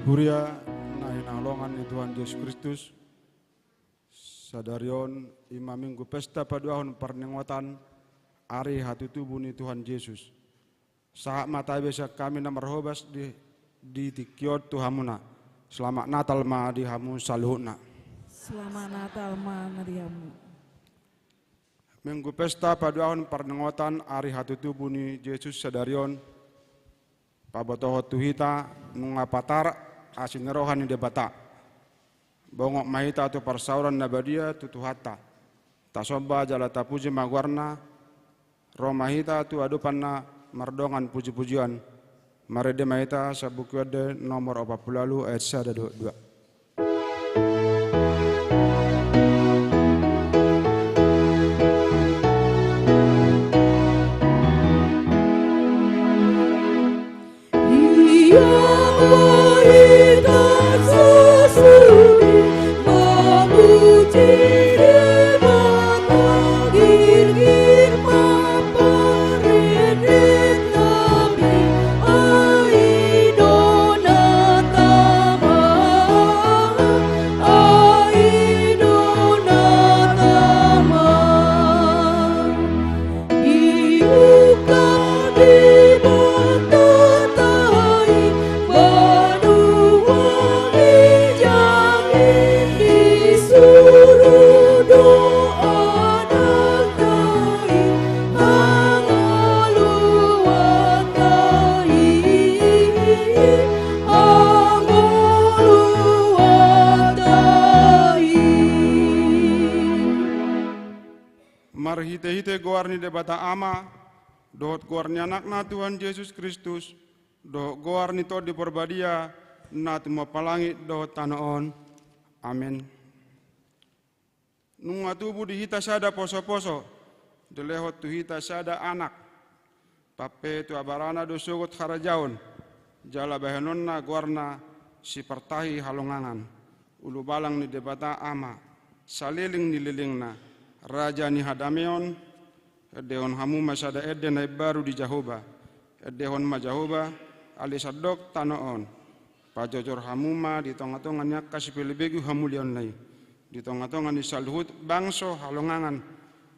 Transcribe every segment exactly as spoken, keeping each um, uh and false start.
Huria na hinaholongan ni Tuhan Jesus Kristus, sadari on i ma Minggu Pesta Paduahon Parningotan Ari Hatutubu ni Tuhan Jesus. Sahat ma tabe sian hami na marhobas di, di tingki on tu hamuna. Selamat Natal ma di hamu saluhutna. Selamat Natal ma di hamu. Minggu Pesta Paduahon Parningotan Ari Hatutubu ni Jesus sadari on pabotohon tu hita nunga patar asi ni roha ni Debata. Bongot ma hita tu parsaoran na badia tu Tuhanta. Tasomba jala tapuji ma goarna. Ro ma hita tu adopanna mardongan pujipujian. Marende ma hita sian Buku Ende nomor opat pulu ualu ayat sada dohot dua. Marhitehite goar ni Debata Ama, dohot goar ni Anakna Tuhan Jesus Kristus, dohot goar ni Tondi Porbadia, na tumompa langit dohot tano on. Amen. Nunga tubu di hita sada posoposo, dilehon tu hita sada anak. Pampe tu abarana do sogot harajaon, jala bahenonna goarna Sipartahi Halongangan, ulubalang ni Debata Ama, saleleng ni lelengna, Raja ni hadameon. Endehon hamu ma sada ende na imbaru di Jahowa. Endehon ma Jahowa, ale sandok tano on. Pajojor hamu ma di tongatonga ni angka sipelebegu hamuliaonna i, di tongatonga ni saluhut bangso halongangan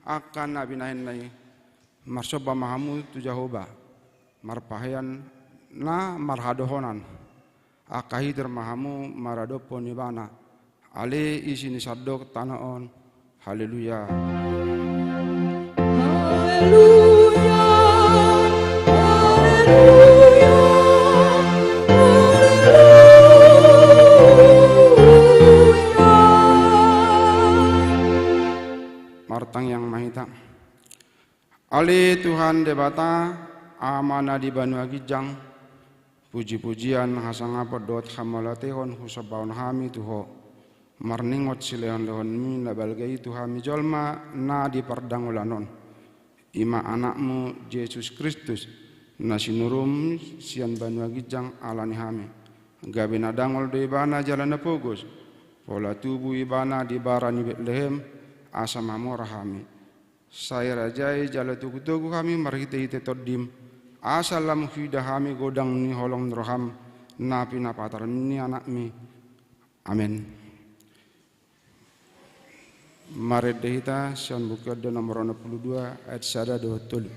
angka na binahenna i. Marsomba ma hamu tu Jahowa, marpahean na marhadohonan. Angka hitir ma hamu maradophon Ibana, ale isi ni sandok tano on. Haleluya. Haleluya. Haleluya. Haleluya. Martangiang ma hita. Ale Tuhan Debata, Ama na di banua ginjang, pujipujian, hasangapon dohot hamauliateon husombahon hami tu Ho. Marningot silehonlehonmi na balga i tu hami jolma na di pardangolan on, i ma Anakmu Jesus Kristus, na sinurum sian banua ginjang ala ni hami, gabe na dangol do Ibana jala na pogos. Pola tubu Ibana di bara ni Betlehem, asa mamora hami. Sai rajai jala togutogu hami marhitehite Tondim, asa lam huida hami godang ni holong ni roham na pinapatar ni Anakmi. Amen. Marende hita sian Buku Ende nomor onom pulu dua ayat sada dohot tolu.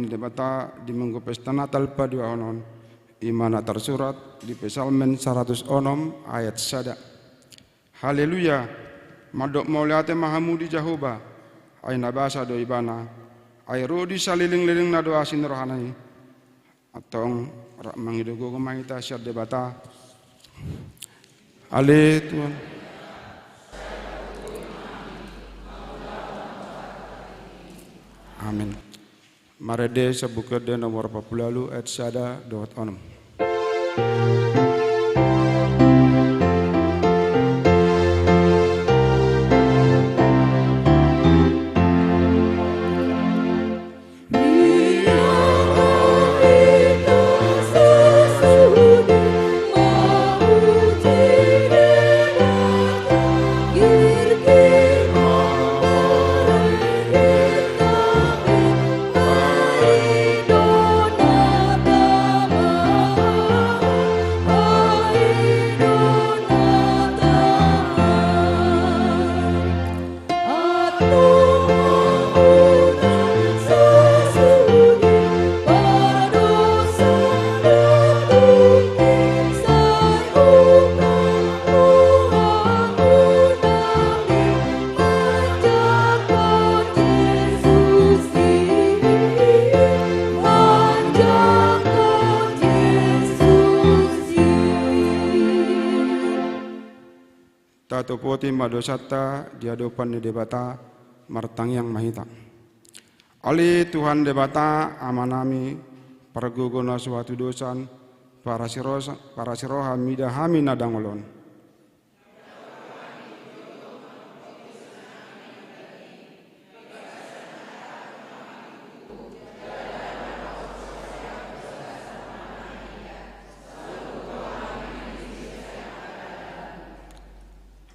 Debata di minggu pesta Natal paduahon on, i ma na tarsurat di Psalmen saratus onom ayat sada. Haleluya. Mandok mauliate ma hamu di Jahowa, ai na basa do Ibana, ai ro di salelenglelengna do asi ni rohana i. Antong rap mangido gogo ma hita sian Debata. Ale Tuhan. Amin. Marende Sambuka Ende nomor opat pulu ualu ayat sada dohot onom. Tatopoti ma dosanta di adopan ni Debata, martangiang ma hita. Ale Tuhan Debata, Amanami, pargogo na so hatudosan, parasirosa-, parasiroha mida hami na dangol on.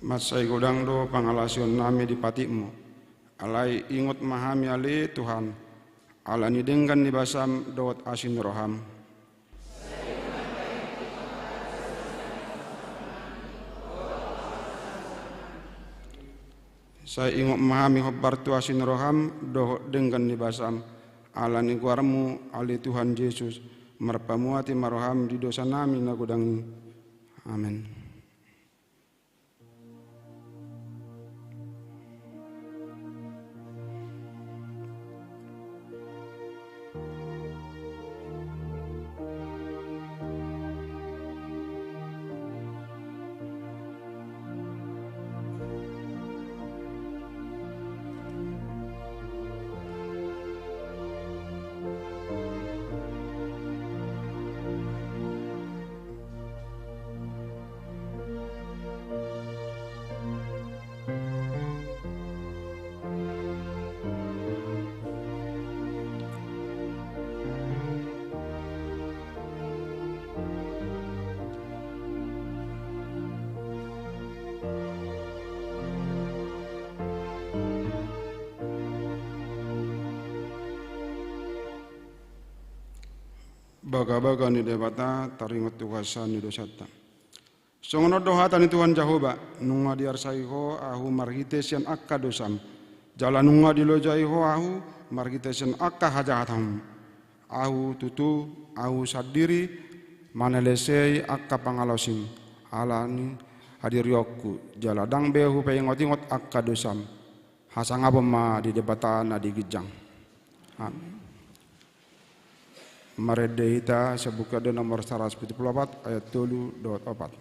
Mansai godang do pangalaosionnami di patikmu. Alai ingot ma hami ale Tuhan, ala ni denggan ni basam dohot asi ni roham. Sai ingot ma hami hombar tu asi ni roham dohot denggan ni basam, ala ni goarmu ale Tuhan Jesus, marpamuati ma roham di dosanami na godang i. Amen. Bagabaga ni Debata taringot tu hasesaan ni dosanta. Songon on do hata ni Tuhan Jahowa, nunga diarsai Ho ahu marhite sian angka dosam, jala nunga dilojai Ho ahu marhite sian angka hajahatonmu. Ahu tutu, ahu sandiri manelesei angka pangalaosim, ala ni hadirionku, jala ndang be hupaingotingot angka dosam. Hasangapon ma di Debata na di ginjang. Amin. Marende hita Sambuka Ende nomor saratus pitu pulu opat ayat tolu dohot opat.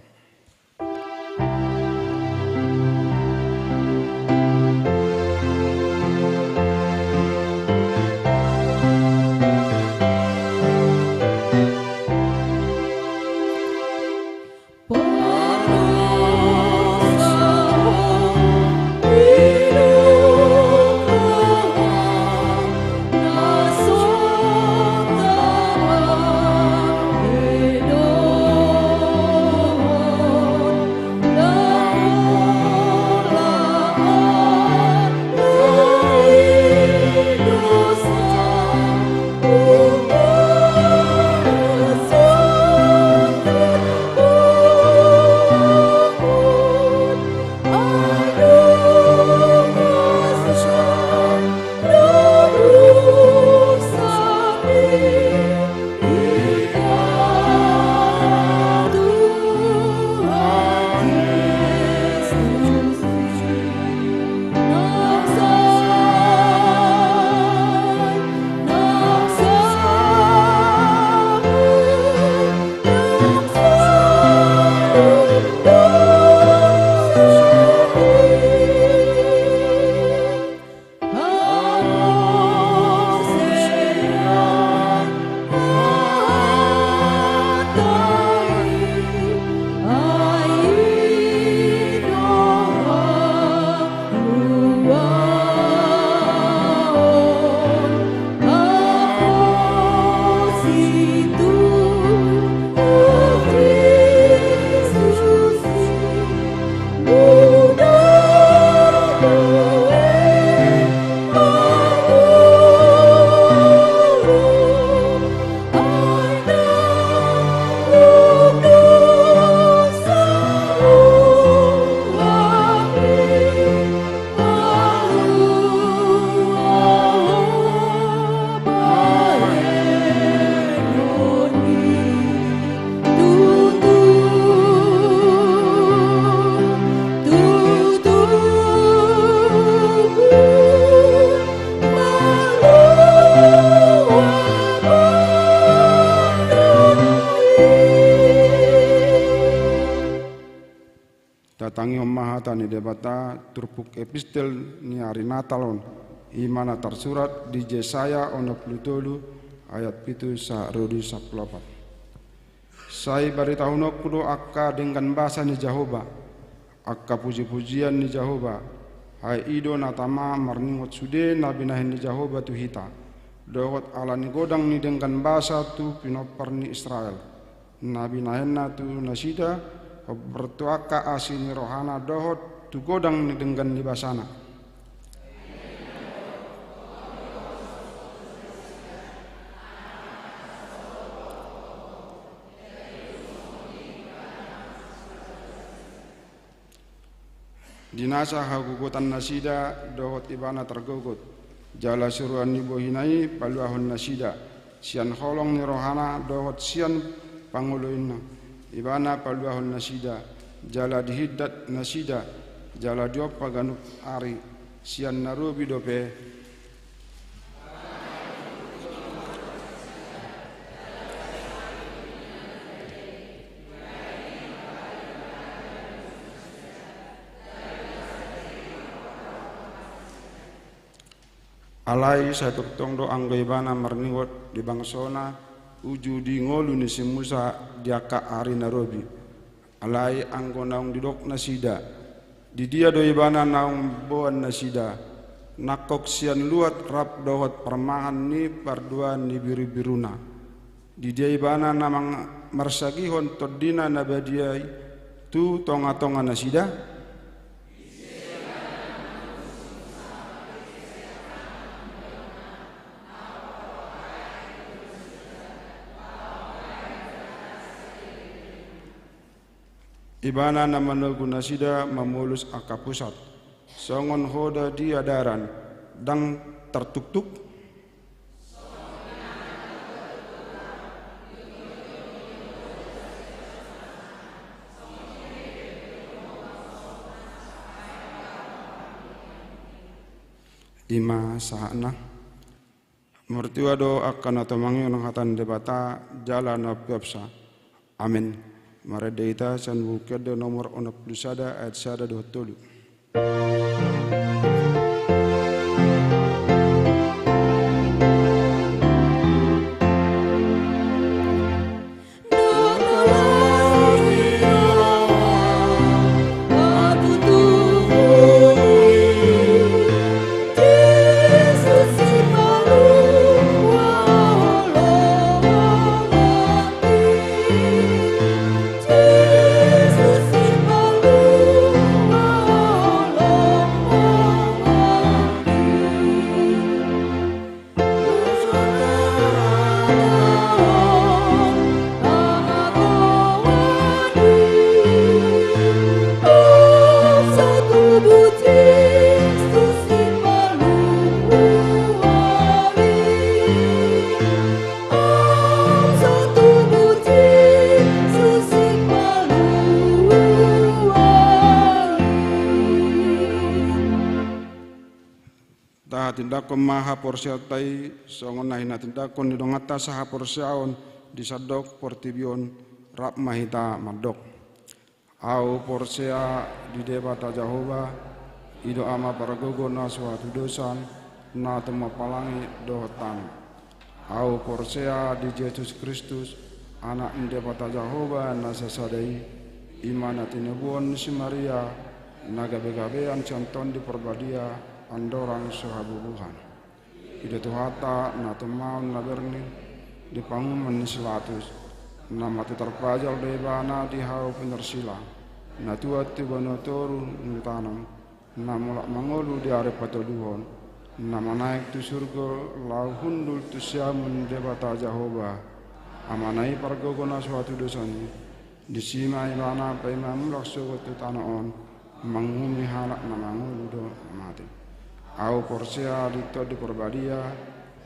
Hata ni Debata turpuk epistel ni ari Natal on, i ma na tarsurat di Jesaya onom pulu tolu ayat pitu sahat ro di sampulu opat. Sai baritahononku do angka denggan basa ni Jahowa, angka pujipujian ni Jahowa. Ai i do na tama marningot sude na binahen ni Jahowa tu hita, dohot ala ni godang ni denggan basa tu pinompar ni Israel, na binahenna tu nasida, hombar tu angka asi ni rohana dohot tu godang ni denggan ni basana. Dinasa hagogotan nasida dohot ibana targogot, jala suruan ni bohina i paluahon nasida, sian holong ni rohana dohot sian pangoloina, ibana paluahon nasida, jala dihindat nasida, jala diompa ganup ari, sian na robi dope. Alai sai tongtong do anggo ibana marningot di bangsona uju di ngolu ni si Musa di angka ari na robi. Alai anggo naung didok nasida, di dia do ibana naung boan nasida, nangkok sian luat rap dohot parmahan ni parduaan ni birubiruna? Di dia ibana na mang-, marsagihon tondina na badia i tu tongatonga nasida? Ibana na manogu nasida mamolus angka pusat, songon hoda di adaran, ndang tartuktuk. I ma sahatna. Martua do angka na tumangihon hata ni Debata jala na umpeopsa. Amen. Marende hita sian Buku Ende nomor onom pulu sada ayat sada dohot tolu. Tahatindangkon ma haporseaonta i songon na hinatindangkon ni donganta sahaporseaon di sandok portibi on. Rap ma hita mandok. Ahu porsea di Debata Jahowa, i do Ama pargogo na so hatudosan, na tumompa langit dohot tano. Ahu porsea di Jesus Kristus, Anak ni Debata Jahowa na sasada i, i ma na tinobuhon ni si Maria, na gabegabean sian Tondi Parbadia, andorang so habubuhan. I do Tuhanta na tumaon na bernil di panguhuman ni si Latus, na mate tarpajal do ibana di hau Pinersila, na tuat tu banua toru nitanom, na mulak mangolu di ari patoluhon, na manaek tu surgo laho hundul tu siamun ni Debata Jahowa, Amana i pargogo na so hatudosan i. Disi ma ibana paima mulak sogot tu tano on, manguhumi halak na mangolu dohot na mate. Ahu porsea di Tondi Parbadia,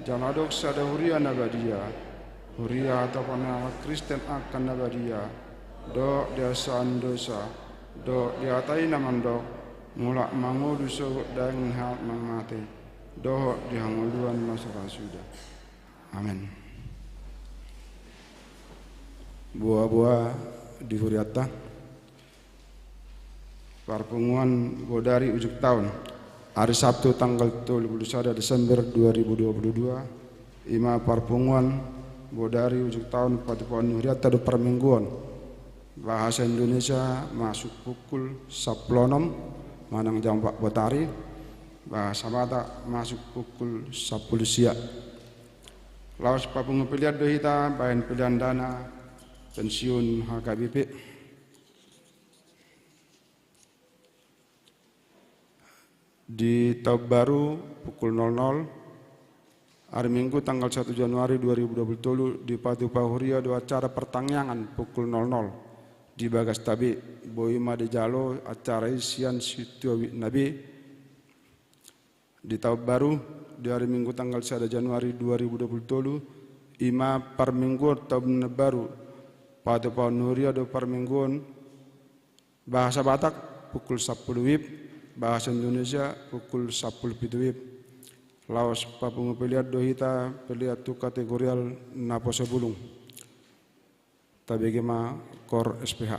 jala adong sada huria na badia, huria hatopan ni halak Kristen angka na badia, dohot di hasesaan dosa, dohot di hata i na mandok, mulak mangolu sogot daging ni halak na mate, dohot di hangoluan na so ra suda. Amen. Boaboa di hurianta. Parpunguan Bodari ujung taon. Ari Sabtu tanggal tolu pulu sada Desember dua ribu dua pulu dua, ima parpunguan Bodari ujung taon patupaon ni hurianta do parmingguon. Bahasa Indonesia masuk pukul sampulu onom manang jam opat botari. Bahasa Batak masuk pukul sampulu sia. Laos papungu pelean do hita baen pelean dana pensiun H K B P. Di taon baru pukul nol nol, ari Minggu tanggal satu Januari dua ribu dua pulu tolu, dipatupa huria do acara partangiangan pukul nol nol di bagas tabe. Boi ma dijalo acara i sian sintua wijk na be. Di taon baru, di ari Minggu tanggal sada Januari dua ribu dua pulu tolu, ima parmingguon taon na baru, patupaon ni huria do parmingguon. Bahasa Batak pukul sampulu wib, Bahasa Indonesia pukul sampulu pitu wib. Laos papungu pelean do hita, pelean tu kategorial naposo bulung. Tabege ma Kor S P H.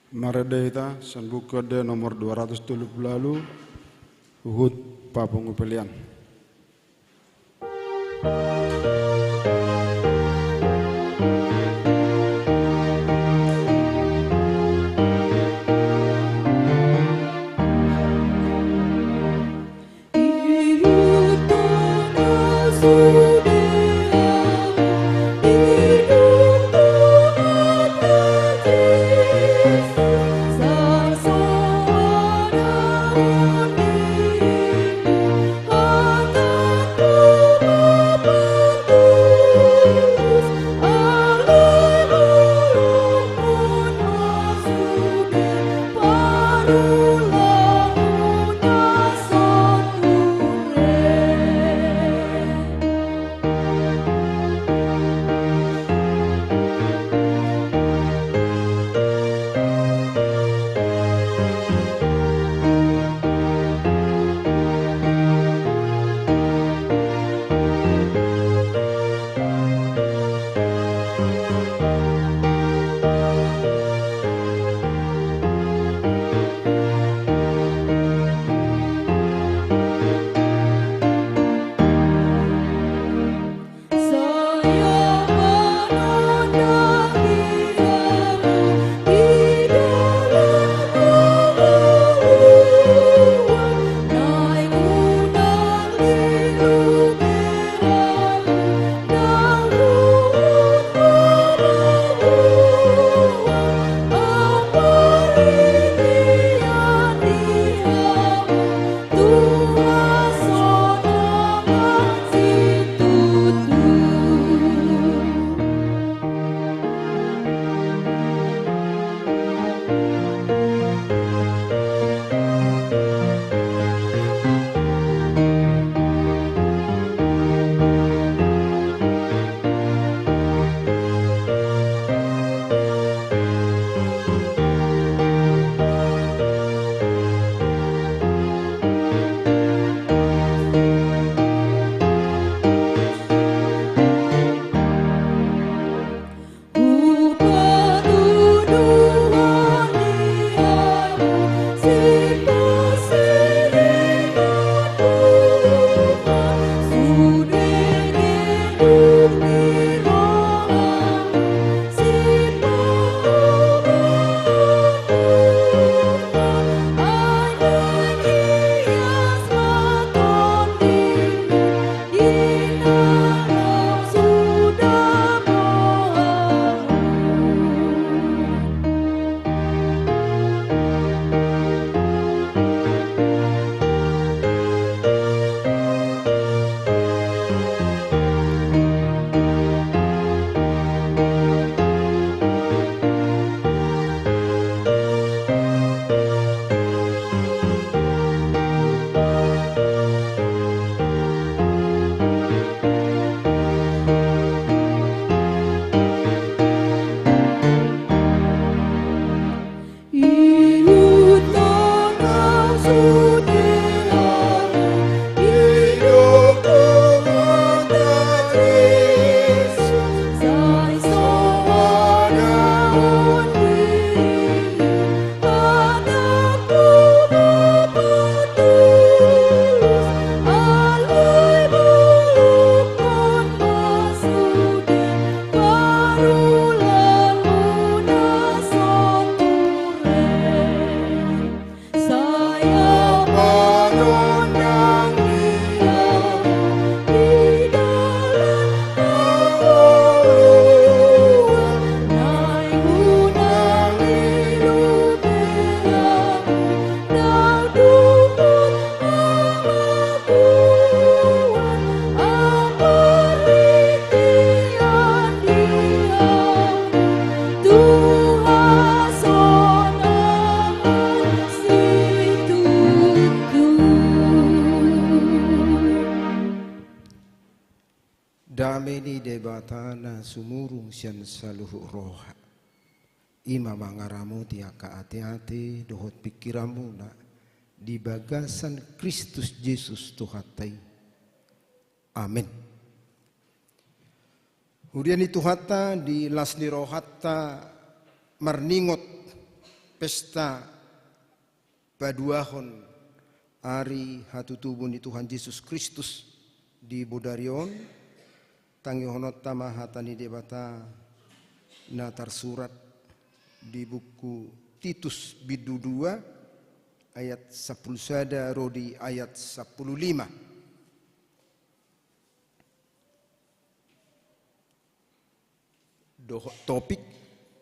Marende hita sian Buku Ende nomor dua ratus tolu pulu ualu, huhut papungu pelean. Dame ni Debata na sumurung sian saluhut roha, i ma mangaramoti angka ateate dohot pingkiranmuna di bagasan Kristus Jesus Tuhanta i. Amen. Huria ni Tuhanta, di las ni rohanta marningot Pesta paduahon ari hatutubu ni Tuhan Jesus Kristus di bodari on, tangihononta ma hata ni Debata na tarsurat di buku Titus bindu dua ayat sampulu sada ro di ayat sampulu lima. Dohot topik: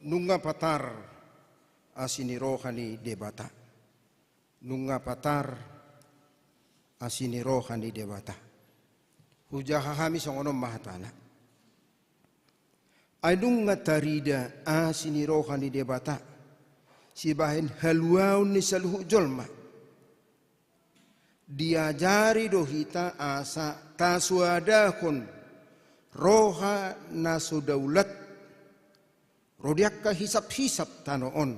Nunga patar asi ni roha ni Debata. Nunga patar asi ni roha ni Debata. Hujaha hami songon on ma hatana. Ai nunga tarida asi ni roha ni Debata sibahen haluaon ni saluhut jolma. Diajari do hita asa tasoadahon roha na so daulat ro di angka hisap-hisap tano on,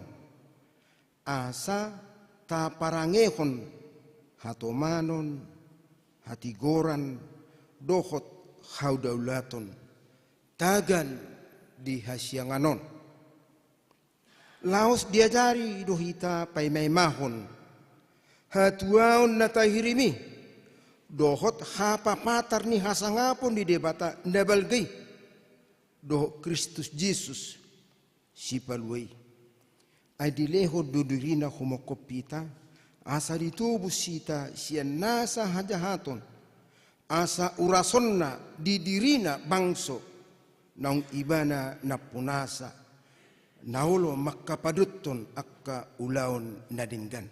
asa taparangehon hatomanon, hatigoran, dohot hadaulaton tagan di hasiangan on. Laos diajari do hita paimaimahon hatuaon na tahirim i, dohot hapapatar ni hasangapon ni Debata na balga i, dohot Kristus Jesus Sipalua i. Ai dilehon do dirina humongkop hita, asa ditobus hita sian nasa hajahaton, asa urasonna di dirina bangso, naung ibana nampunasa, na olo mangkapadothon angka ulaon na denggan.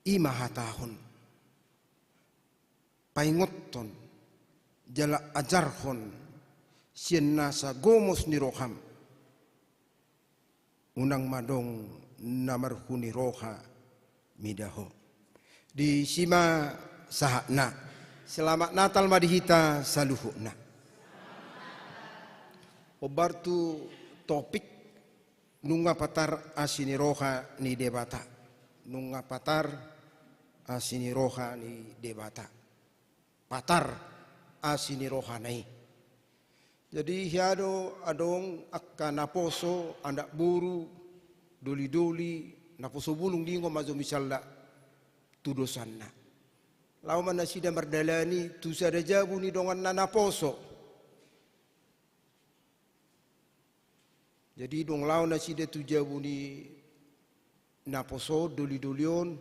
I ma hatahon, paingothon, jala ajarhon sian nasa gomos ni roham. Unang ma adong na marhuni roha mida ho. Disi ma sahatna. Selamat Natal ma di hita saluhutna. Hombar tu topik: Nunga patar asi ni roha ni Debata. Nunga patar asi ni roha ni Debata. Patar asi ni rohana i. Jadi hea do adong angka naposo, anak boru, doli-doli, naposo bulung, diingot ma jo misalna tu dosanna. Laho ma nasida mardalani tu sada jabu ni donganna naposo. Jadi dung laho nasida tu jabu ni naposo, doli-doli on,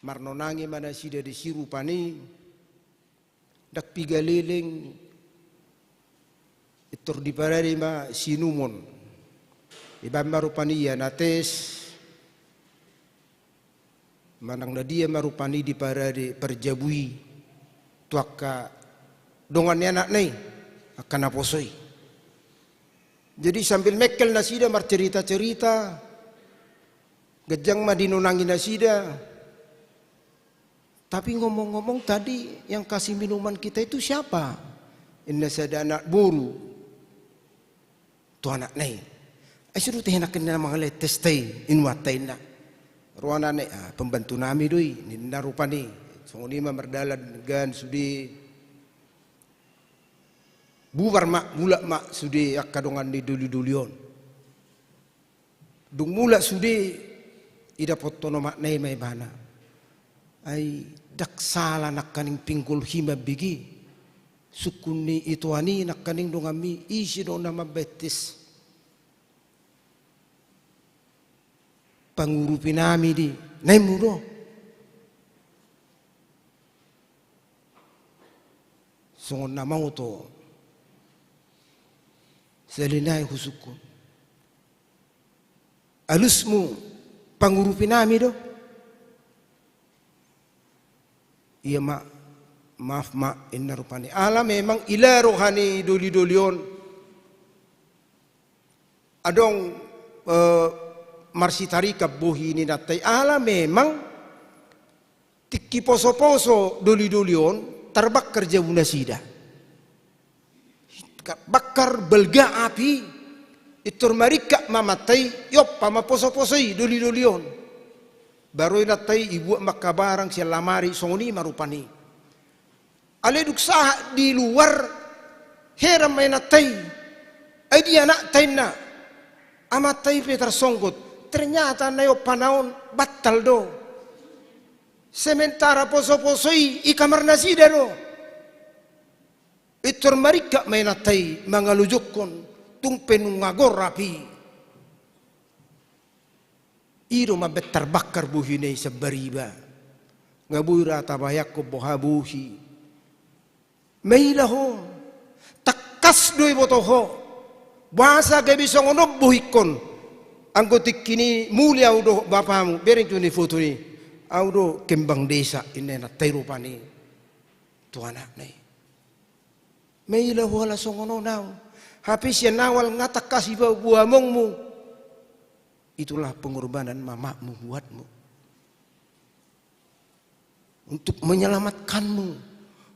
marnonangi ma nasida disi rupani. Ndang piga leleng, pintor diparade ma siinumon. Ibaen ma rupani ia na tes, manang na dia ma rupani diparade parjabu i tu angka dongan ni anakna i, angka naposo i. Jadi sambil mengkel nasida marcerita-cerita, ganjang ma dinonangi nasida. Tapi ngomong-ngomong, tadi yang kasih minuman kita itu siapa? Inna sada anak boru tu anakna i. Ai sude hinakkon na mangalehon tes i, inumanta inna. Roha ni anakna i, ah, pembantu nami do i, ninna rupani. Songon i ma mardalan, gan sude. Bubar ma, mulak ma sude angka dongan ni doli-doli on. Dung mulak sude, idapothon omakna i ma ibana. Ai ndang sala nangkaning pinggol hi mambege. Sungkun ni itoan i nangkaning donganmi, ise do na mambaen tes? Pangurupi nami di, na immu do. Songon na mauto. Sahali nai husungkun. Alusmu pangurupi nami do? Ia ma, maaf ma, inna rupani. Ala memang ila roha ni doli-doli on. Adong, eh, marsitarikap bohi ni inanta i, ala memang tingki poso-poso doli-doli on tarbakar jabu nasida. Bakar balga api, pintor maringkat ma amanta i, iompa ma poso-poso i doli-doli on. Baru inanta i ibuat ma angka barang sian lamari, songon i ma rupani. Alai dung sahat di luar, heran ma inanta i. Ai dia anakta, inna. Amanta i pe tarsonggot, ternyata na i ompana on bantal do. Sementara poso-poso i, i kamar nasida do. Pintor maringkat ma inanta i mangalojokkon, tung pe nunga gorap i. I do mambentar bangkar bohina i sambariba. Nga boi ra tabayangkon boha bohi. Maila ho. Tangkas do iboto ho. Boasa gabe songon on bohingkon? Anggo tingki ni muli au dohot bapamu, bereng tu ni foto ni. Au do kembang desa, inna inanta i rupani tu anakna i. Maila ho ala songon on au. Hape sian awal nga tangkas iba boa amongmu. Itulah pengorbanan mamakmu buatmu. Untuk menyelamatkanmu.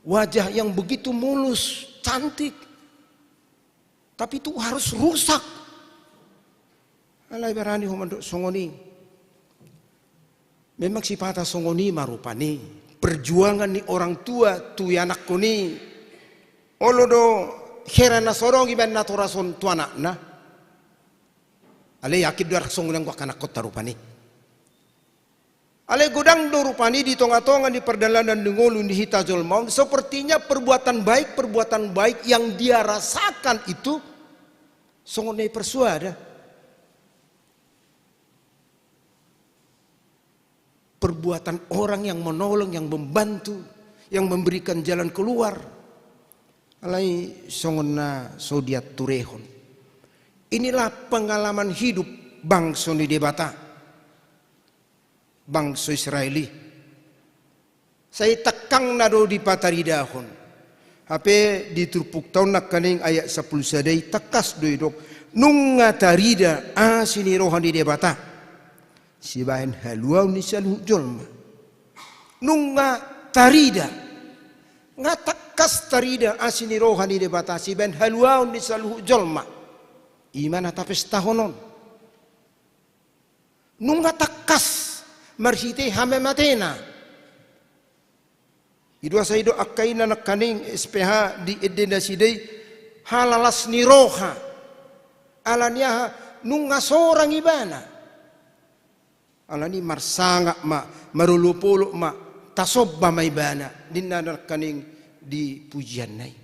Wajah yang begitu mulus, cantik. Tapi itu harus rusak. Alai barani ho mandok songon i. Memang sipata songon i ma rupani. Perjuangan ni orang tua tu ianakhon i. Olo do hera na so adong ibaen natoras on tu anakna. Alai yakin do arah songon i anggo angka anakhonta rupani. Alai godang do rupani di tonga-tonga ni pardalanan ni ngolu ni hita jolma on, sepertinya perbuatan baik, perbuatan baik yang dia rasakan itu songon na i parsuada. Perbuatan orang yang menolong, yang membantu, yang memberikan jalan keluar. Alai songon na so diaturehon. Inilah pengalaman hidup bangso ni Debata. Bangso Israel i. Sai tangkangna do dipataridahon. Hape di turpukta on nangkaning ayat sampulu sada i tangkas do didok. Nunga tarida asi ni roha ni Debata. Sibaen haluaon ni saluhut jolma. Nunga tarida. Nga tangkas tarida asi ni roha ni Debata. Sibaen haluaon ni saluhut jolma. I ma na tapestahon on. Nunga tangkas marhite hamamatena. I do asa i do angka ina nangkaning S P H di ende nasida i halalas ni roha. Alani aha? Nunga sorang ibana. Alani marsangap ma, marolopolop ma, tasomba ma ibana. Ninna nangkaning di pujianna i.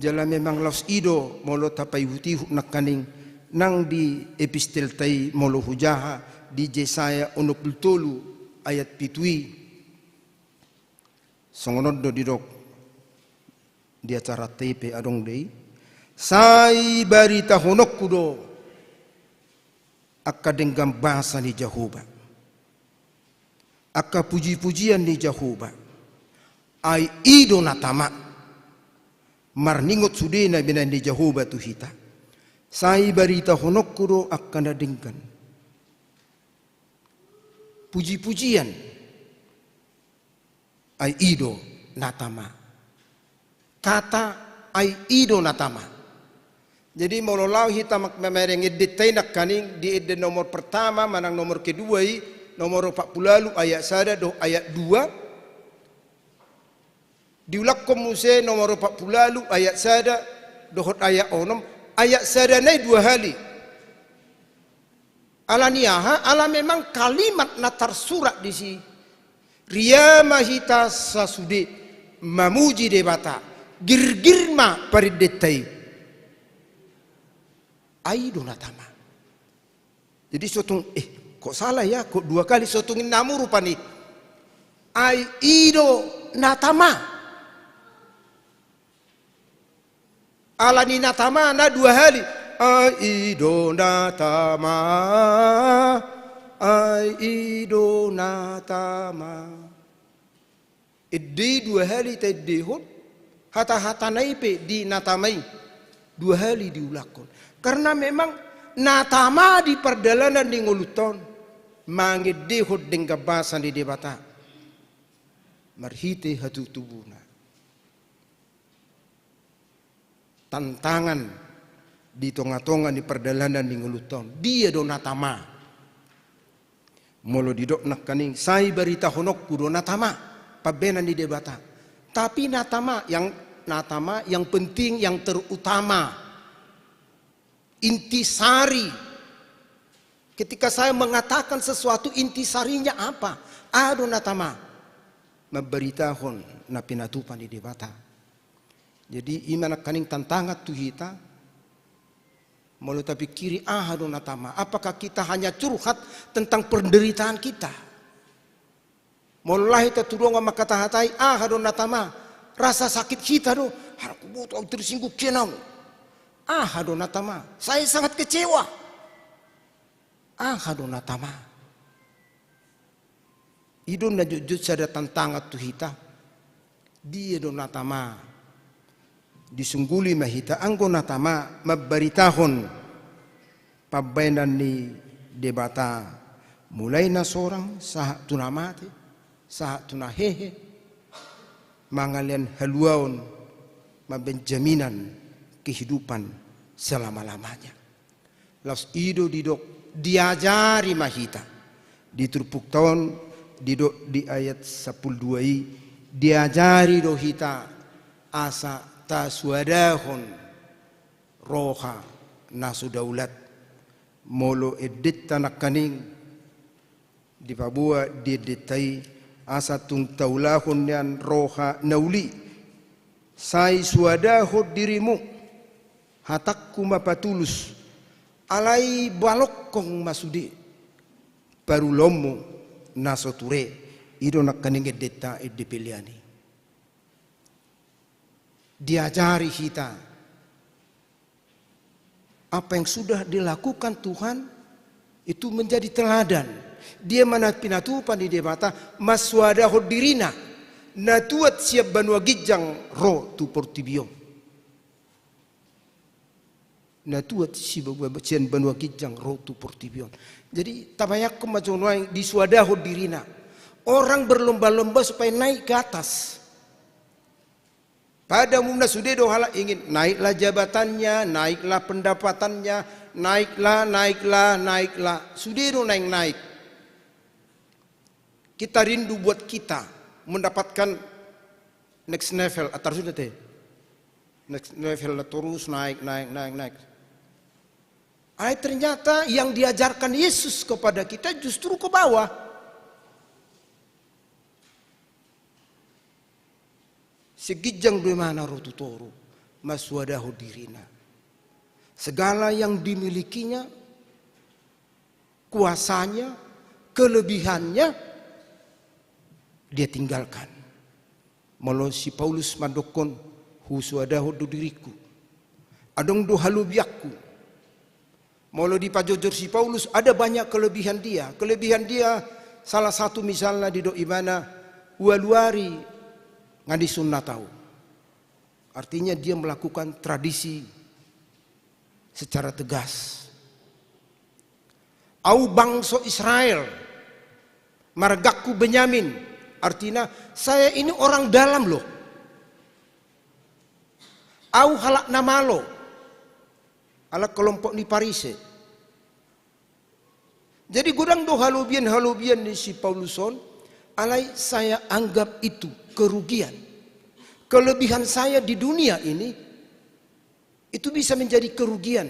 Jala memang laos i do molo tapaihutihut nangkaning nang di epistelta i molo hujaha di Jesaya onom pulu tolu ayat pitu i. Songon on do didok di acaranta i pe adong do i. Sai baritahononku do angka denggan basa ni Jahowa. Angka pujipujian ni Jahowa. Ai i do na tama. Marningot sude na binahen ni Jahowa tu hita. Sai baritahononku do angka na denggan. Pujipujian. Ai i do na tama. Kata ai i do na tama. Jadi molo laho hita mak-, mamereng endenta i nangkaning di ende nomor pertama manang nomor kedua i, nomor opat pulu ualu ayat sada dohot ayat dua. Diulakhon muse nomor opat pulu ualu ayat sada dohot ayat onom, ayat sada na i dua hali. Alani aha? Ala memang kalimat na tarsurat disi. Ria ma hita sasude mamuji Debata, girgir ma parendenta i. Ai do na tama. Jadi so tung, eh, kok salah ya, kok dua kali, so tung innamu rupani. Ai i do na tama. Alani na tama na dua hali. Ai i do na tama. Ai i do na tama. Ende i dua hali taendehon. Hata-hatana i pe di na tama i dua hali diulakhon. Karena memang na tama di pardalanan ni ngolunta on mangendehon denggan basa ni Debata. Marhite hatutubuna. Tantangan di tonga-tonga ni pardalanan ni ngolunta on. Dia do na tama? Molo didok nangkaning, sai baritahononku do na tama, pambahenan ni Debata. Tapi na tama, yang, na tama, yang penting, yang terutama. Intisari. Ketika saya mengatakan sesuatu, intisarinya apa? Aha do na tama? Mambaritahon na pinatupa ni Debata. Jadi i ma nangkaning tantangan tu hita. Molo tapikiri aha do na tama, apakah kita hanya curhat tentang penderitaan kita? Molo laho hita tu dongan mangkatahatai, aha do na tama? Rasa sakit hita do. Harap kuboto au tersinggung hian au. Aha do na tama? Saya sangat kecewa. Aha do na tama? I do na jotjot sada tantangan tu hita. Dia do na tama? Disungguli ma hita anggo na tama mambaritahon pambahenan ni Debata, mulai na sorang sahat tu na mate, sahat tu na hehe, mangalean haluaon, mambahen jaminan kehidupan selama-lamanya. Laos i do didok diajari ma hita. Di turpukta on didok di ayat sampulu dua i, diajari do hita asa tasuadahon roha na so daulat. Molo endenta nangkaning dipaboa di endenta i, asa tung taulahon nian roha na uli. Sai suadahon dirimu, hatangku ma patulus, alai balongkong ma sude parulaonmu na so ture. I do nangkaning endenta, ende pelean i. Diajari hita apa yang sudah dilakukan Tuhan itu menjadi teladan. Dia mana pinatupa ni Debata, masuadahon dirina, na tuat sian banua ginjang ro tu portibi on. Na tuat si ba-, ba-, sian banua ginjang ro tu portibi on. Jadi tabayangkon ma jo nuaeng, disuadahon dirina. Orang berlomba-lomba supaya naik ke atas. Pada umumna sude do halak ingin naiklah jabatannya, naiklah pendapatannya, naiklah, naiklah, naiklah. Sude do naik-naik. Kita rindu buat kita mendapatkan next level, atar sudah teh. Next level lah, terus naik, naik, naik, naik. Ai ternyata yang diajarkan Yesus kepada kita justru ke bawah. Siginjang do imana ro tu toru, masuadahon dirina. Segala yang dimilikinya, kuasanya, kelebihannya, dia tinggalkan. Molo si Paulus mandokkon, husuadahon do diringku. Adong do halobianku. Molo dipajojor si Paulus, ada banyak kelebihan dia. Kelebihan dia, salah satu misalna didok ibana, ualu ari nga disunat au. Artinya dia melakukan tradisi secara tegas. Au bangso Israel, margangku Benyamin, artina saya ini orang dalam loh. Au halak na malo, halak kelompok ni Parise. Jadi godang do halobian-halobian ni si Paulus on, alai saya anggap itu kerugian. Kelebihan saya di dunia ini, itu bisa menjadi kerugian.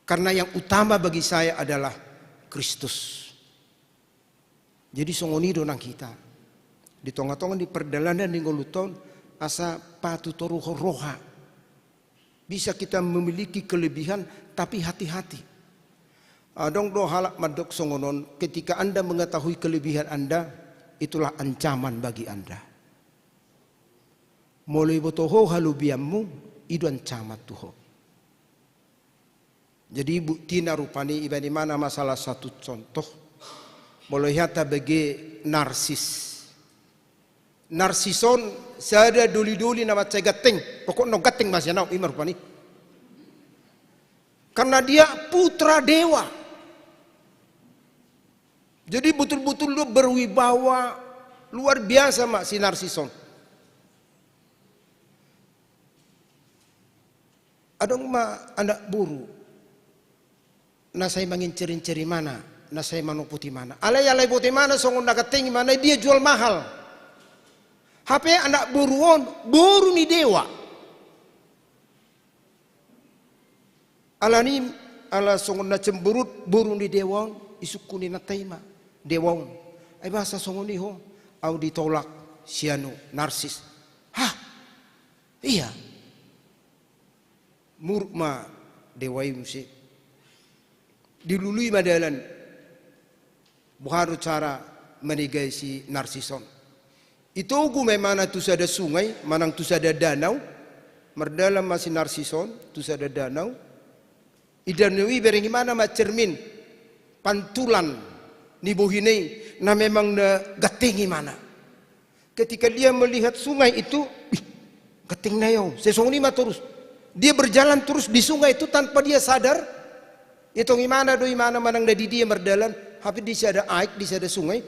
Karena yang utama bagi saya adalah Kristus. Jadi songon i do nang hita. Di tonga-tonga ni pardalanan ni ngolunta on, asa patutoruhon roha. Bisa kita memiliki kelebihan, tapi hati-hati. Adong do halak mandok songon on, ketika Anda mengetahui kelebihan Anda, itulah ancaman bagi Anda. Molo iboto ho halobianmu, i do ancaman tu ho. Jadi buktina rupani, ibana ma salah satu contoh. Molo hea tabege narsis. Narsis on sada doli-doli na mansai ganteng. Pokokna ganteng ma sian au, i ma rupani. Karena dia putra dewa. Jadi betul-betul do berwibawa, luar biasa ma si narsis on. Adong ma anak boru na sai mangincir-incir imana, na sai manopot imana. Alai, alai boto imana songon na ganteng imana, dia jual mahal. Hape anak boru on boru ni dewa. Alani, ala songon na cemberut boru ni dewa on, isungkun inanta i ma dewa on. Ai boasa songon i ho? Au ditolak si anu, Narsis. Hah? Ia. Muruk ma dewa i muse. Dilului ma dalan. Boha do cara manegai si Narsis on? Itogu ma imana tu sada sungai, manang tu sada danau. Mardalan ma si Narsis on tu sada danau. Di danau i bereng imana ma cermin, pantulan ni bohina i, na memang na ganteng imana. Ketika dia melihat sungai itu, "Ih, ganteng na i au." Sai songon i ma torus. Dia berjalan terus di sungai itu tanpa dia sadar. Itong imana do imana manang na di dia mardalan, hape di sada aek, di sada sungai.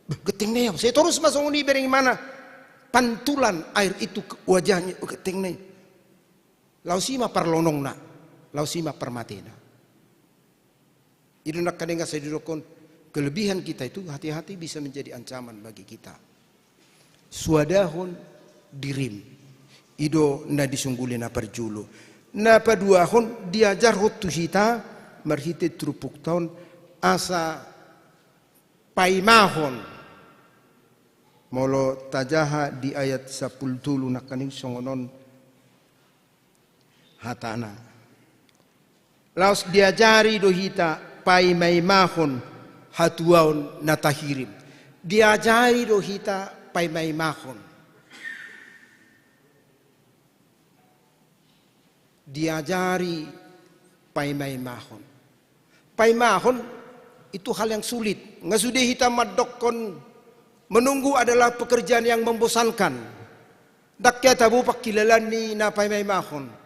"Beh, ganteng na i au." Sai torus ma songon i bereng imana. Pantulan air itu ke wajahnya, "Oh, ganteng na i." Laos i ma parlonongna, laos i ma parmatena. I do nangkaning asa didokkon, kelebihan kita itu hati-hati bisa menjadi ancaman bagi kita. Suadahon dirim. I do na disungguli na parjolo. Na paduahon, diajarhon tu hita marhite turpukta on asa paimahon. Molo tajaha di ayat sampulu tolu nangkaning songon on hatana. Laos diajari do hita paimaimahon hatuaon na tahirim. Diajari do hita paimaimahon. Diajari paimaimahon. Paimahon itu hal yang sulit. Nga sude hita mandokkon menunggu adalah pekerjaan yang membosankan. Ndang hea tabo pangkilalaan ni na paimaimahon.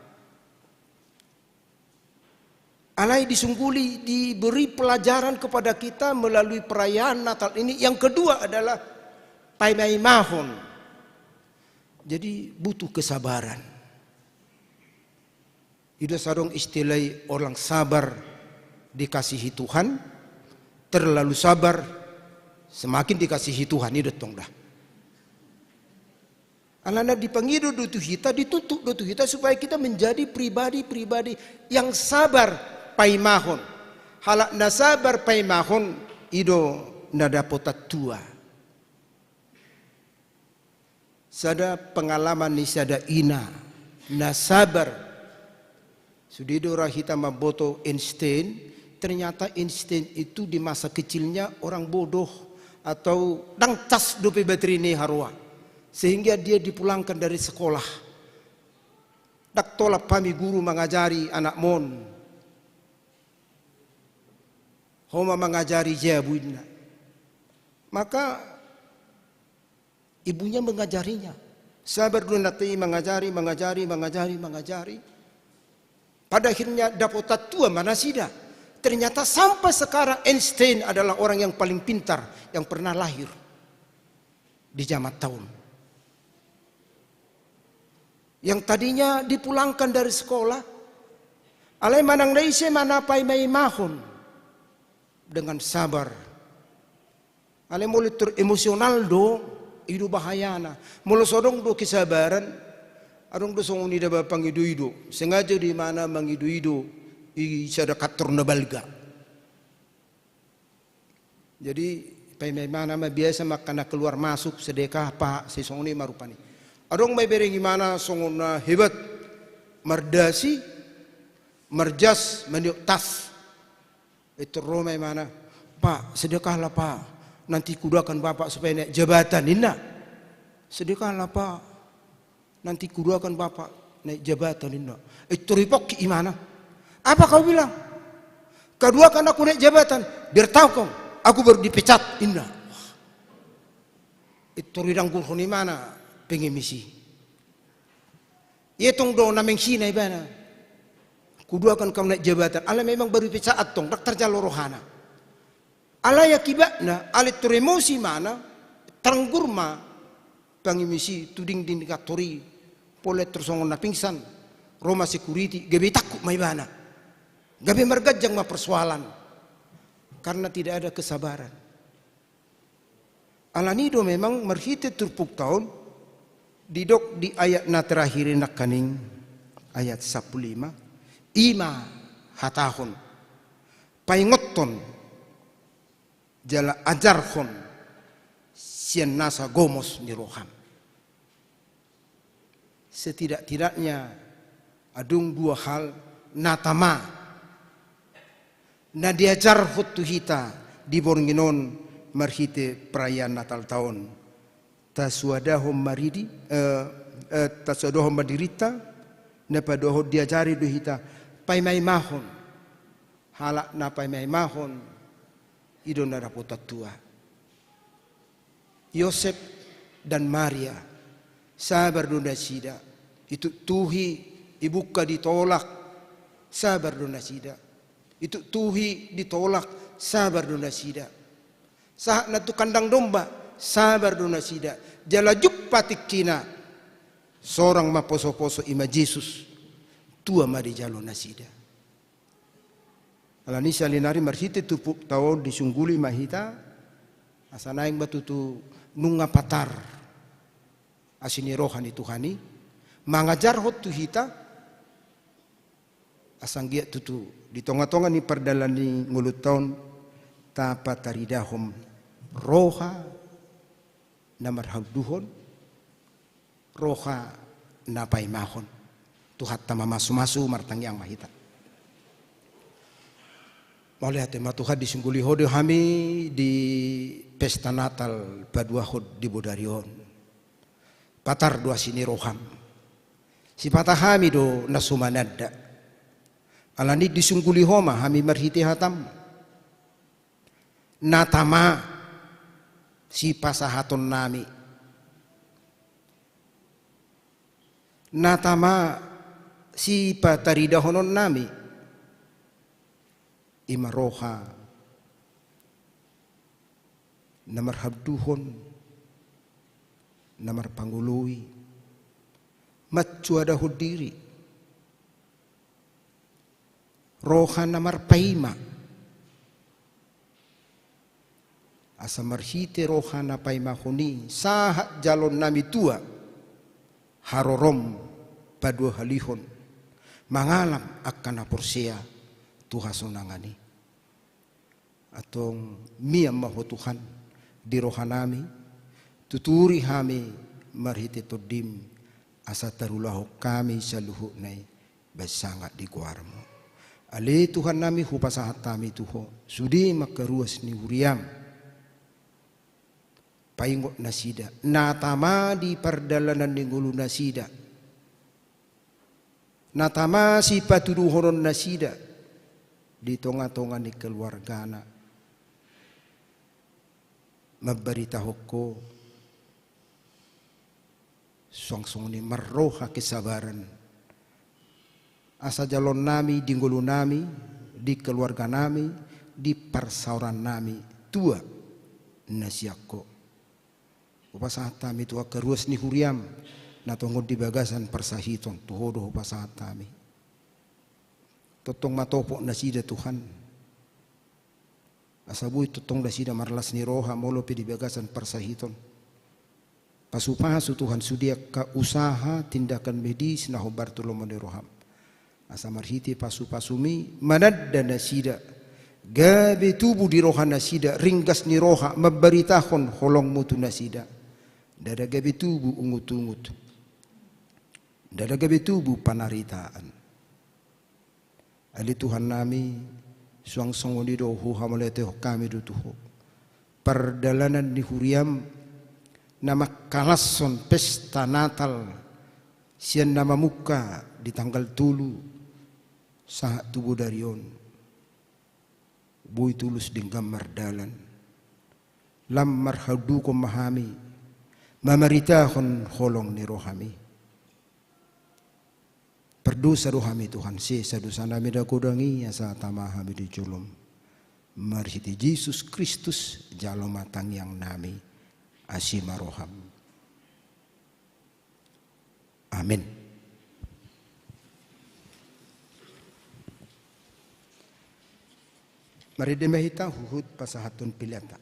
Alai disungguli, diberi pelajaran kepada kita melalui perayaan Natal ini. Yang kedua adalah paimaimahon. Jadi butuh kesabaran. I do asa adong istilah i, orang sabar dikasihi Tuhan, terlalu sabar semakin dikasihi Tuhan, i do tong da. Alana dipangido do tu hita, dituntut do tu hita supaya kita menjadi pribadi-pribadi yang sabar paimahon. Halak na sabar paimahon, i do na dapotan tua. Sada pengalaman ni sada ina na sabar. Sude do ra hita mamboto Einstein, ternyata Einstein itu di masa kecilnya orang bodoh atau ndang cas dope baterai ni haroa. Sehingga dia dipulangkan dari sekolah. Ndang tolap hami guru mangajari anakmon. Ho ma mangajari jabu, inna. Maka ibunya mengajarinya. Sabar do inanta i mangajari, mangajari, mangajari, mangajari. Pada akhirnya dapotan tua ma nasida. Ternyata sampai sekarang Einstein adalah orang yang paling pintar yang pernah lahir di jaman taon. Yang tadinya dipulangkan dari sekolah, alai manang na ise ma na paimaimahon dengan sabar. Alai molo tor emosional do, i do bahayana. Molo so adong do kesabaran, adong do songon i da ba pangido-ido. Sengaja do imana mangido-ido i sada kantor na balga. Jadi, paima-imana ma biasa ma angka na keluar masuk, sedekah, paha, sai songon i ma rupani. Adong ma ibereng imana songon na hebat, mardasi, marjas, maniop tas. Pintor ro ma imana, "Pak, sedekahlah, Pak. Nanti kudoakan Bapak supaya naik jabatan," ninna. "Sedekahlah, Pak. Nanti kudoakan Bapak naik jabatan," ninna. Pintor ripok imana. "Apa kau bilang? Kau doakan aku naik jabatan? Biar tahu kau, aku baru dipecat," ninna. Pintor idanggurhon imana pengemis i. Ia tong do na menghina ibana. "Kudoakan kau naik jabatan." Alai memang baru dipecat tong, ndang tarjalo rohana. Alai akibatna, alai tor emosi imana, taranggur ma pangemis i tu dinding ni kantor i, pola tor songon na pingsan, ro ma security, gabe tangkup ma ibana. Gabe marganjang ma persoalan. Karena tidak ada kesabaran. Alani do memang marhite turpukta on, didok di ayat na terakhir i nangkaning, ayat sampulu lima, i ma hatahon, paingothon, jala ajarhon sian nasa gomos ni roham. Setidak-tidaknya adong dua hal na tama na diajarhon tu hita di borngin on marhite perayaan Natalta on. Tasuadahon ma ridi, eh, eh, tasuadahon ma dirinta, na paduahon diajari do hita paimaimahon. Halak na paimaimahon i do na dapotan tua. Yosep dan Maria, sabar do nasida. Ituktuhi, ibungka, ditolak, sabar do nasida. Ituktuhi, ditolak, sabar do nasida. Sahat na tu kandang domba, sabar do nasida. Jala jumpang tingkina, sorang ma posoposo, i ma Jesus, tua ma dijalo nasida. Alani i sahali nari marhite turpukta on disungguli ma hita, asa naeng ma tutu nunga patar asi ni roha ni Tuhan i, mangajarhon tu hita, asa anggiat tutu di tongatonga ni pardalanan ni ngolunta on, tapataridahon roha na marhaunduhon, roha na paimahon. Tuhanta mamasumasu, martangiang ma hita. Mauliate ma Tuhan, disungguli Ho do hami di pesta Natal paduahon di bodari on. Patar do asi ni roham. Sipata hami do na so mananda. Alani i disungguli Ho ma hami marhite hataM. Na tama sipasahatonnami, na tama sipataridahononnami, i ma roha na marhaunduhon, na marpangoloi, mansuadahon diri, roha na marpaima. Asa marhite roha na paimahon i sahat jalonnami tua, harorom paduahalihon, mangalam angka na porsea tu hasonangan i. Antong mian ma Ho Tuhan di rohanami, tuturi hami marhite TondiM, asa tarulahon hami saluhutna i bahen sangap di goarMu. Ale Tuhannami, hupasahat hami tu Ho sude mangkaruas ni huriaM, paingot nasida na tama di pardalanan ni ngolu nasida, na tama sipatuduhononnasida di tongatonga ni keluargana, mambaritahon Ho, suang songon i marroha kesabaran, asa jalonnami di ngolunami, di keluarganami, di parsaorannami tua na sian Ho. Hupasahat hami tu angka ruas ni huriaM na tongon di bagasan parsahiton, tu Ho do hupasahat hami. Tongtong ma topot nasida Tuhan, asa boi tongtong nasida marlas ni roha molo pe di bagasan parsahiton. Pasupasu Tuhan sude angka usaha tindakan medis na hombar tu lomo ni rohaM. Asa marhite pasupasuMi mananda nasida, gabe tubu di roha nasida ringgas ni roha mambaritahon holongMu tu nasida. Ndada gabe tubu ungutungut, ndada gabe tubu panaritaan. Ale Tuhannami, suang songon i do huhamauliatehon hami do tu Ho pardalanan ni huriaM na mangkalashon pesta Natal sian na mamungka di tanggal tolu sahat tu bodari on. Boi tulus denggan mardalan, lam marhaunduhon ma hami mamaritahon holong ni rohaMi. Pardosa do hami Tuhan, sesa dosanami na godang i, asa tama hami di joloM. Marhite Jesus Kristus jalo ma tangiangnami, asi ma rohaM. Amen. Marende ma hita huhut pasahathon peleanta.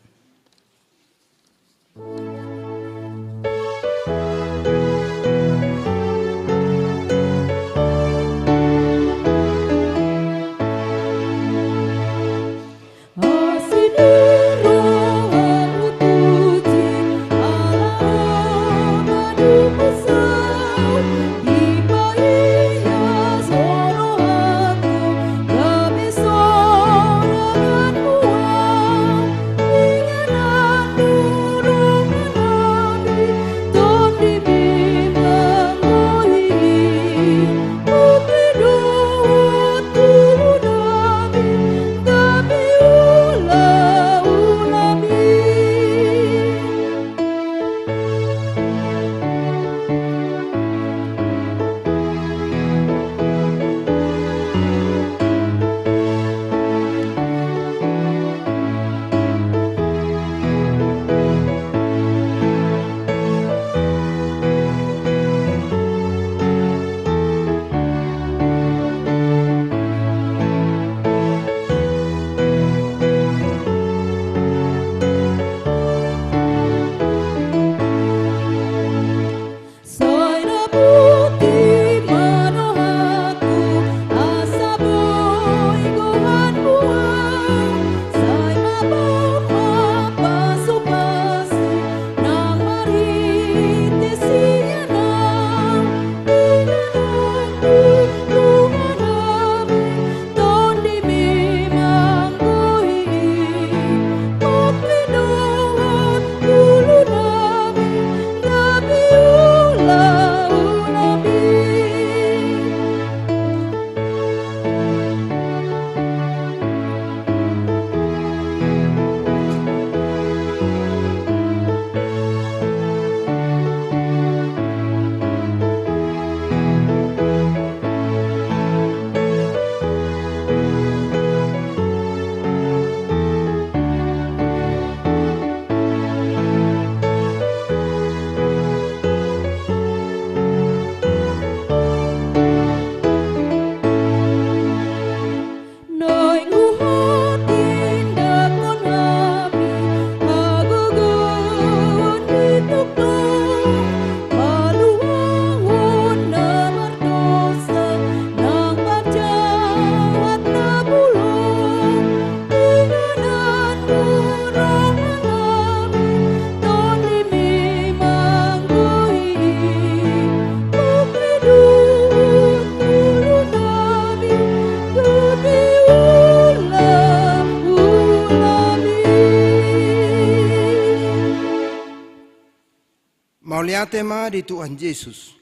Mauliate ma di Tuhan Jesus,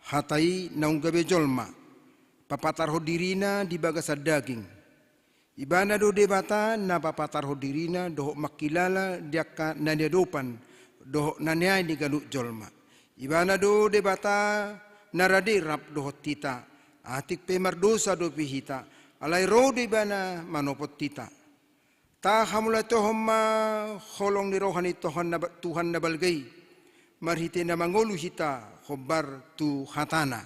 hata i naung gabe jolma, papatarhon dirina di bagasan daging. Ibana do Debata na papatarhon dirina dohot mangkilala di angka na niadopan dohot na niae ni ganup jolma. Ibana do Debata na rade rap dohot hita, atik pe mardosa dope hita, alai ro do Ibana manopot hita. Tahamauliatehon ma holong ni roha ni Tuhan na ba-, Tuhan na balga i, marhite na mangolu hita hombar tu hataNa.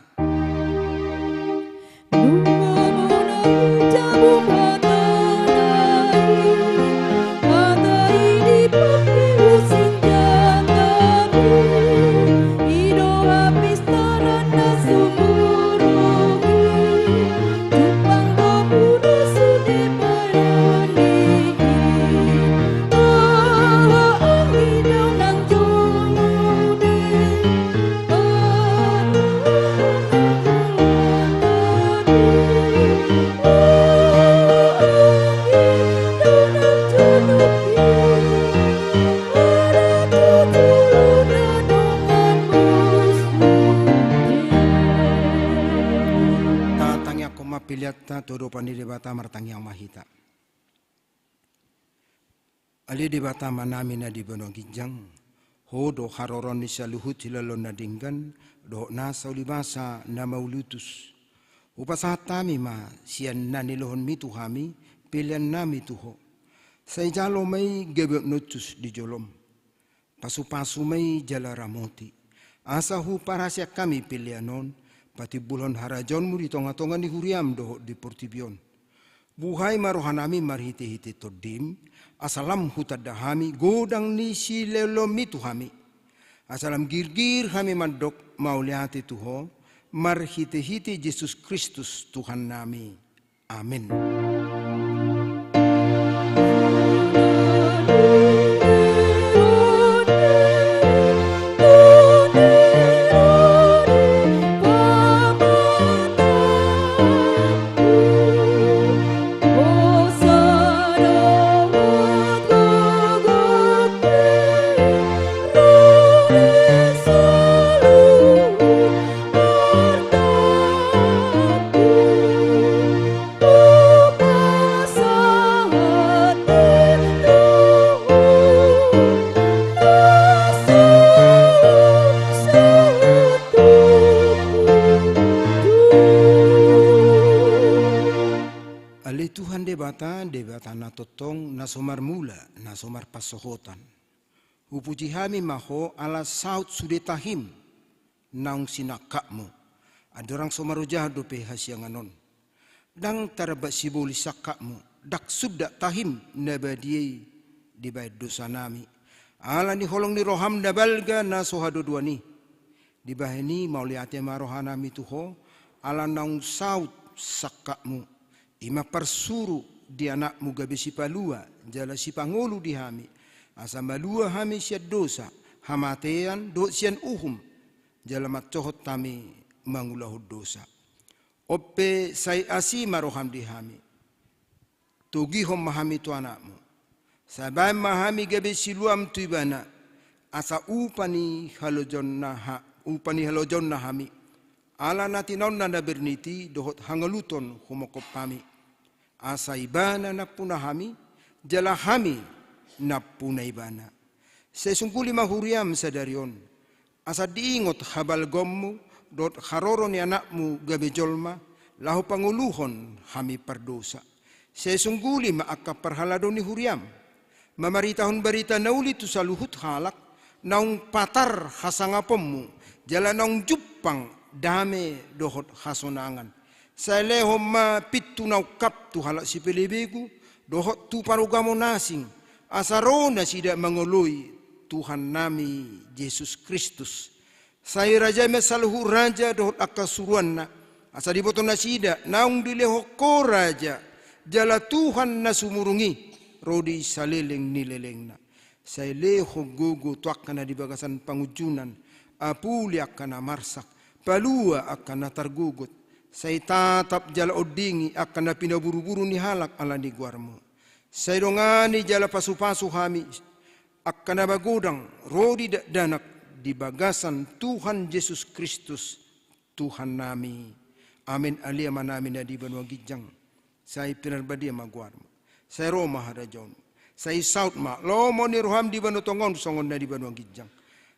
Tatangiangkon ma peleanta tu adopan ni Debata, martangiang ma hita. Ale Debata Amanami na di banua ginjang, Ho do haroroan ni saluhut hilaloan na denggan, dohot nasa ulibasa na mauliutus. Hupasahat hami ma sian na nilehonMi tu hami, peleannami tu Ho. Sai jalo ma i gabe na hushus di joloM. Pasupasu ma i jala ramoti. Asa huparhaseang hami pelean on, patimbulhon harajaonMu di tongatonga ni huriaM dohot di portibi on. Buhai ma rohanami marhitehite TondiM, asa lam hutanda hami godang ni silehonMi tu hami. Asa lam girgir hami mandok mauliate tu Ho, marhitehite Jesus Kristus Tuhannami. Amen. Debata, Debata na tongtong, na so marmula, na so marpansohotan. Hupuji hami ma Ho ala saut sude tahim naung sinangkapmu. Andorang so marojahan dope hasiangan on. Ndang tarbat sibolis sangkapmu, ndang sundat tahim na badia i dibahen dosanami. Ala ni holong ni roham na balga na so hadodoan i. Dibahen i mauliate ma rohanami tu Ho, ala naung saut sangkapmu. I ma parsuru di Anakmu gabe sipalua, jala sipangolu di hami. Asa malua hami sian dosa, hamatean, dohot sian uhum. Jala mansohot hami mangulahon dosa. On pe sai asi ma roham di hami. Togihon ma hami tu Anakmu. Sai bahen ma hami gabe siluam tu Ibana. Asa upa ni halojaonna ha-, upa ni halojaonna hami. Ala na tinaonna na bernit i dohot hangaluton humongkop hami. Asa Ibana nampuna hami, jala hami nampuna Ibana. Sai sungguli ma huriam sadari on. Asa diingot habalgaonmu dohot haroro ni Anakmu gabe jolma, laho pangoluhon hami pardosa. Sai sungguli ma angka parhalado ni huriam. Mamaritahon barita na uli tu saluhut halak, naung patar hasangaponmu, jala naung jumpang dame dohot hasonangan. Sai lehon ma pintu na ungkap tu halak sipelebegu, dohot tu parugamo na asing, asa ro nasida mangoloi Tuhannami Jesus Kristus. Sai rajai ma saluhut raja dohot angka suruanna, asa diboto nasida naung dilehon Ho raja, jala Tuhan na sumurung i, ro di saleleng ni lelengna. Sai lehon gogo tu angka na di bagasan pangunjunan, apuli angka na marsak, palua angka na targogot, sai tatap jala ondingi angka na pinaburuburu ni halak ala ni goarmu. Sai dongani jala pasupasu hami, angka na magodang ro di dakdanak di bagasan Tuhan Jesus Kristus, Tuhannami. Amen. Ale Amanami na di banua ginjang, sai pinarbadia ma goarmu. Sai ro ma harajaonmu. Sai saut ma lomo ni roham di banua tonga on songon na di banua ginjang.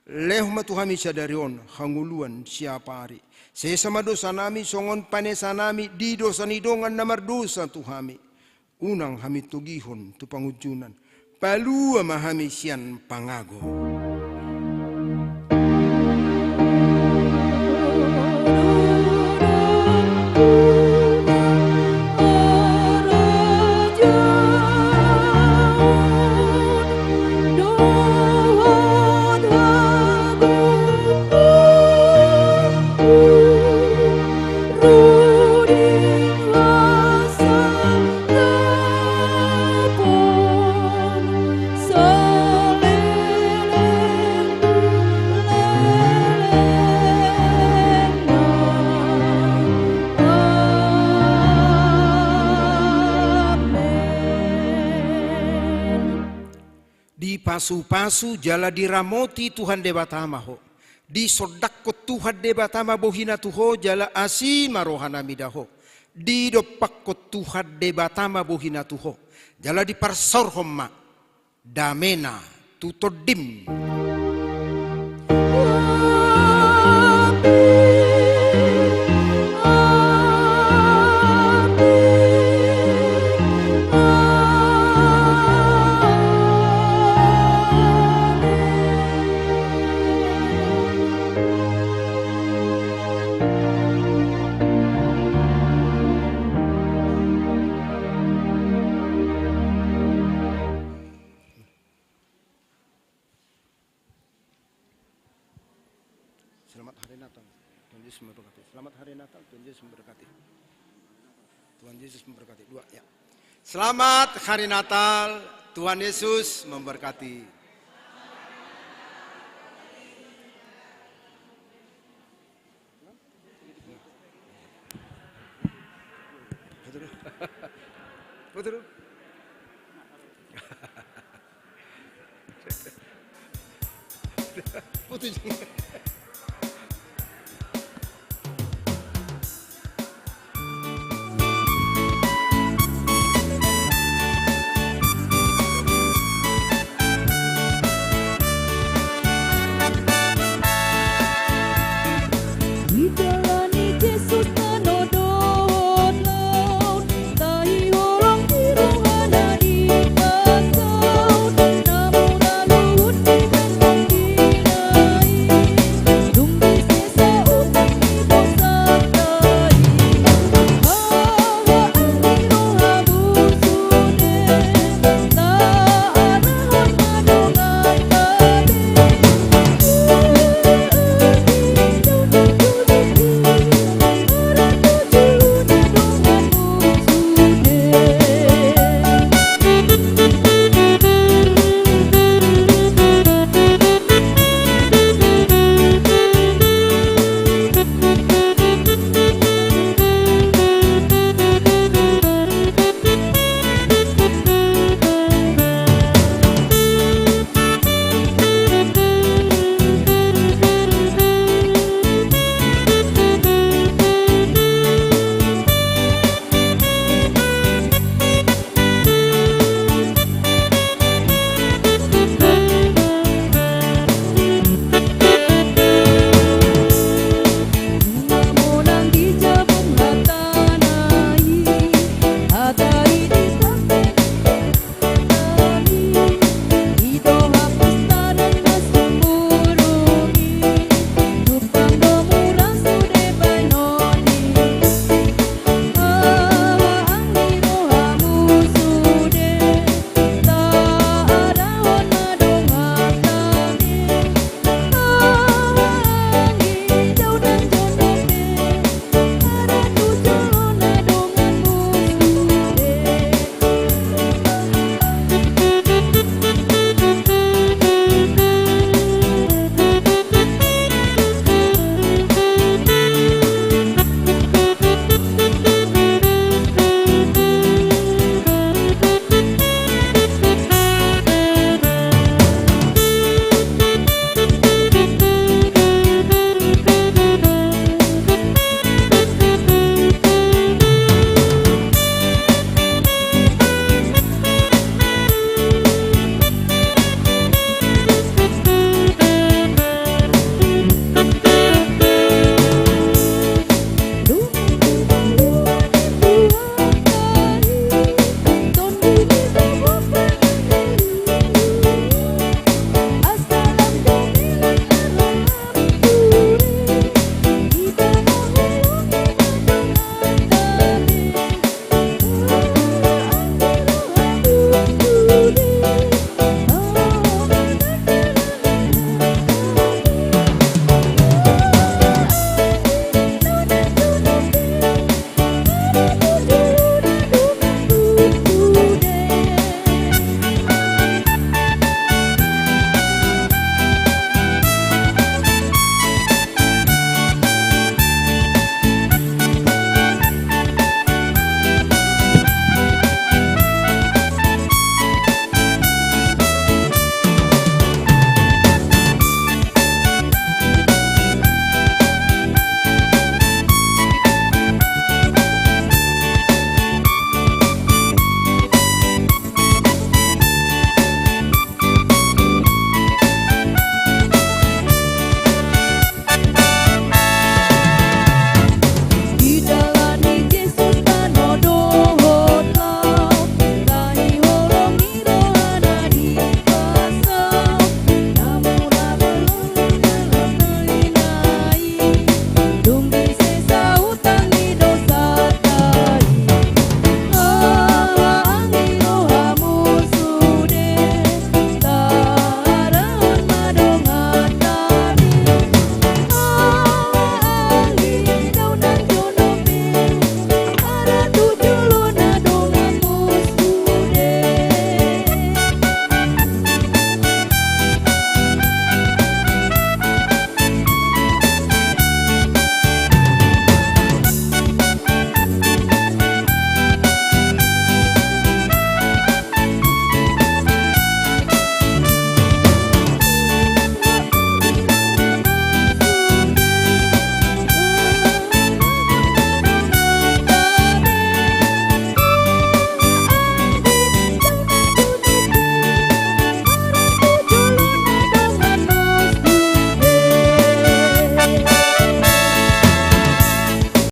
Lehon ma tu hami sadari on hangoluan siapari. Sesa ma dosanami songon panesanami di dosa ni dongan na mardosa tu hami. Unang hami togihon tu pangunjunan. Palua ma hami sian pangago. Dipasupasu jala diramoti Tuhan Debata ma ho. Disondangkon Tuhan Debata ma bohina tu ho jala asi ma rohanami da ho. Didompakkon Tuhan Debata ma bohina tu ho jala diparsaorhon ma damena tu tondim. Selamat Hari Natal. Tuhan Yesus memberkati. Selamat Hari Natal. Tuhan Yesus memberkati. Tuhan Yesus memberkati. Dua, ya. Selamat Hari Natal. Tuhan Yesus memberkati. Foto dulu. Foto dulu. Foto dulu.